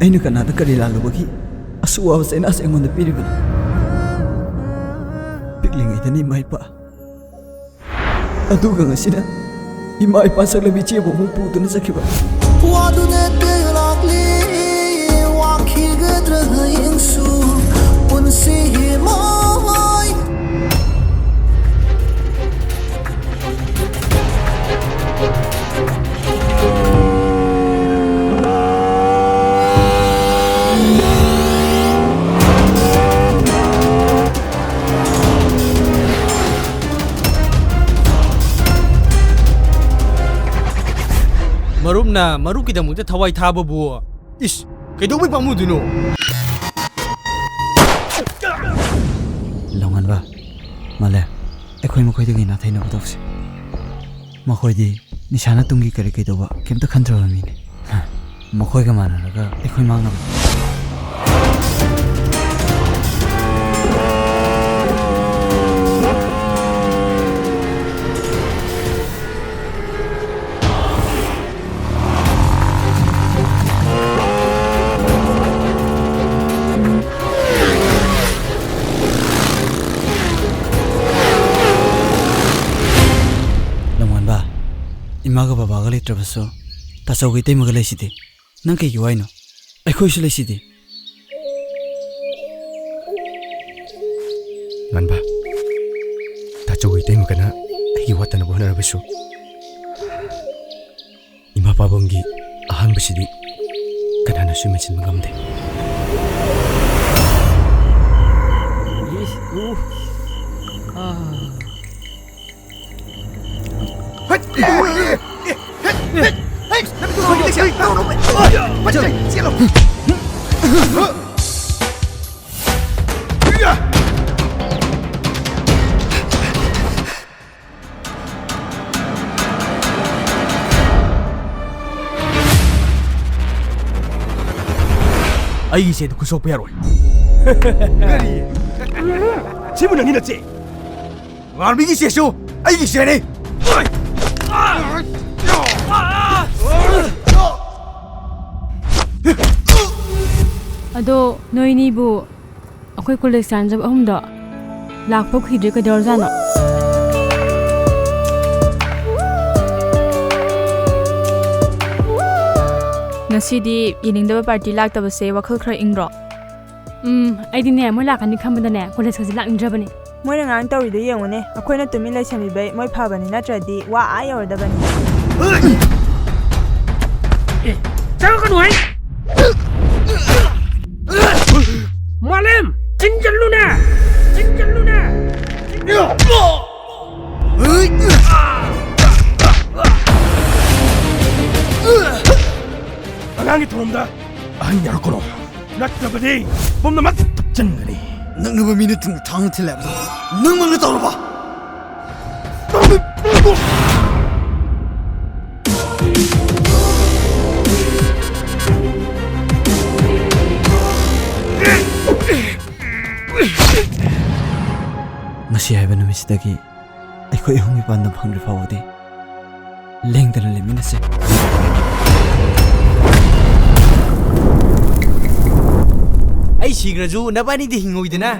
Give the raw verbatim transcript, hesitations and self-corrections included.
ꯑꯩꯅ ꯀꯅꯥꯗ ꯀꯔꯤ ꯂꯥꯜꯂꯨꯕꯒꯤ ꯑꯁꯨꯛ ꯋꯥꯕ ꯆꯩꯅꯥꯁꯦ ꯑꯩꯉꯣꯟꯗ ꯄꯤꯔꯤꯕꯅꯣ? ꯄꯤꯛꯂꯤꯉꯩꯗꯅ ꯏꯃꯥ ꯏꯄꯥ, ꯑꯗꯨꯒ ꯉꯁꯤꯅ ꯏꯃꯥ ꯏꯄꯥ ꯁꯛꯂꯕꯤ ꯏꯆꯦꯕꯨ ꯑꯃꯨꯛ ꯄꯨꯗꯨꯅ ꯆꯠꯈꯤꯕ꯫ ꯋꯥꯗꯨꯅ ꯇꯦꯛꯂꯛꯂꯤ, ꯋꯥꯈꯤꯒꯗ꯭ꯔꯥ ꯍꯌꯦꯡꯁꯨ ꯄꯨꯟꯁꯤ ꯃꯣꯏ꯫ ꯃꯔꯨꯞꯅ ꯃꯔꯨꯞꯀꯤꯗꯃꯛꯇ ꯊꯋꯥꯏ ꯊꯥꯕꯕꯨ, ꯏꯁ, ꯀꯩꯗꯧꯕꯩ ꯄꯥꯝꯃꯨꯗꯣꯏꯅꯣ? ꯂꯧꯉꯟꯕ, ꯃꯥꯂꯦ, ꯑꯩꯈꯣꯏ ꯃꯈꯣꯏꯗꯒꯤ ꯅꯥꯊꯩꯅꯕ ꯇꯧꯁꯤ꯫ ꯃꯈꯣꯏꯗꯤ ꯅꯤꯁꯥꯅ ꯇꯨꯡꯒꯤ ꯀꯔꯤ ꯀꯩꯗꯧꯕ ꯀꯩꯝꯇ ꯈꯟꯗ꯭ꯔꯕ ꯃꯤꯅꯤ꯫ ꯃꯈꯣꯏꯒ ꯃꯥꯟꯅꯔꯒ ꯑꯩꯈꯣꯏ ꯃꯥꯡꯅꯕ꯫ ꯂꯝꯉꯥꯟꯕ, ꯏꯃꯥꯒ ꯕꯕꯥꯒ ꯂꯩꯇ꯭ꯔꯕꯁꯨ ꯇꯥꯆꯧꯒ ꯏꯇꯩꯃꯒ ꯂꯩꯁꯤꯗꯤ꯫ ꯅꯪ ꯀꯩꯒꯤ ꯋꯥꯏꯅꯣ? ꯑꯩꯈꯣꯏꯁꯨ ꯂꯩꯁꯤꯗꯤ꯫ ꯉꯥꯟꯕ, ꯇꯥꯆꯧꯒ ꯏꯇꯩꯃꯒꯅ ꯑꯩꯒꯤ ꯋꯥꯠꯇꯅꯕ ꯍꯣꯠꯅꯔꯕꯁꯨ, ꯏꯃꯥ ꯄꯥꯕꯨꯡꯒꯤ ꯑꯍꯥꯟꯕꯁꯤꯗꯤ ꯀꯅꯥꯅꯁꯨ ꯃꯦꯟꯁꯤꯟꯕ ꯉꯝꯗꯦ꯫ ꯑꯩꯒꯤ ꯁꯦꯗꯨ ꯈꯨꯠ ꯁꯣꯛꯄ ꯌꯥꯔꯣꯏ꯫ ꯀꯔꯤ? ꯁꯤꯕꯨ ꯅꯪꯒꯤ ꯅꯠꯇꯦ꯫ ꯉꯥꯟꯕꯤꯒꯤ ꯁꯦꯁꯨ ꯑꯩꯒꯤ ꯁꯦꯅꯤ꯫ ꯑꯗꯣ ꯅꯣꯏꯅꯤꯕꯨ ꯑꯩꯈꯣꯏ ꯀꯣꯂꯦꯖ ꯌꯥꯟꯖꯕ ꯑꯍꯨꯝꯗꯣ ꯂꯥꯛꯄ ꯀꯨꯏꯗ꯭ꯔꯦ, ꯀꯩꯗꯧꯔꯖꯥꯠꯅꯣ? ꯉꯁꯤꯗꯤ ꯌꯦꯡꯅꯤꯡꯗꯕ ꯄꯥꯔꯇꯤ ꯂꯥꯛꯇꯕꯁꯦ ꯋꯥꯈꯜ ꯈꯔ ꯏꯪꯗ꯭ꯔꯣ? ꯎꯝ, ꯑꯩꯗꯤꯅꯦ, ꯃꯣꯏ ꯂꯥꯛꯀꯅꯤ ꯈꯟꯕꯗꯅꯦ, ꯀꯣꯂꯦꯖꯀꯁꯦ ꯂꯥꯛꯅꯤꯡꯗ꯭ꯔꯕꯅꯦ꯫ ꯃꯣꯏꯅ ꯉꯔꯥꯡ ꯇꯧꯔꯤꯗꯣ ꯌꯦꯡꯉꯨꯅꯦ, ꯑꯩꯈꯣꯏꯅ ꯇꯨꯃꯤꯟ ꯂꯩꯁꯟꯕꯤꯕꯩ ꯃꯣꯏ ꯐꯕꯅꯤ, ꯅꯠꯇ꯭ꯔꯗꯤ ꯋꯥ ꯑꯥ ꯌꯧꯔꯗꯕꯅꯤ꯫ ꯑꯦ, ꯆꯪꯉꯛꯀꯅꯨ ꯍꯥꯏ! ꯃꯥꯂꯦꯝ, ꯆꯤꯡꯁꯤꯜꯂꯨꯅꯦ! ꯆꯤꯡꯁꯤꯜꯂꯨꯅꯦ! ꯑꯉꯥꯡꯒꯤ ꯊꯧꯔꯝꯗ ꯑꯍꯟ ꯌꯥꯔꯛꯀꯅꯣ, ꯅꯠꯇ꯭ꯔꯕꯗꯤ ꯄꯨꯝꯅꯃꯛ ꯊꯨꯞꯆꯟꯒꯅꯤ꯫ ꯅꯛꯅꯕ ꯃꯤꯅ ꯊꯨꯝ ꯊꯥꯡꯅ ꯊꯤꯜꯂꯦ ꯍꯥꯏꯕꯗꯣ ꯅꯪꯃꯛꯅ ꯇꯧꯔꯕ? ꯉꯁꯤ ꯍꯥꯏꯕ ꯅꯨꯃꯤꯠꯁꯤꯗꯒꯤ ꯑꯩꯈꯣꯏ ꯑꯍꯨꯝꯒꯤ ꯄꯥꯟꯗꯝ ꯐꯪꯗ꯭ꯔꯤ ꯐꯥꯎꯕꯗꯤ ꯂꯦꯡꯗꯅ ꯂꯩꯃꯤꯟꯅꯁꯦ꯫ ꯑꯩ ꯁꯤꯈ꯭ꯔꯁꯨ ꯅꯕꯥꯅꯤꯗꯤ ꯍꯤꯡꯍꯧꯏꯗꯅ꯫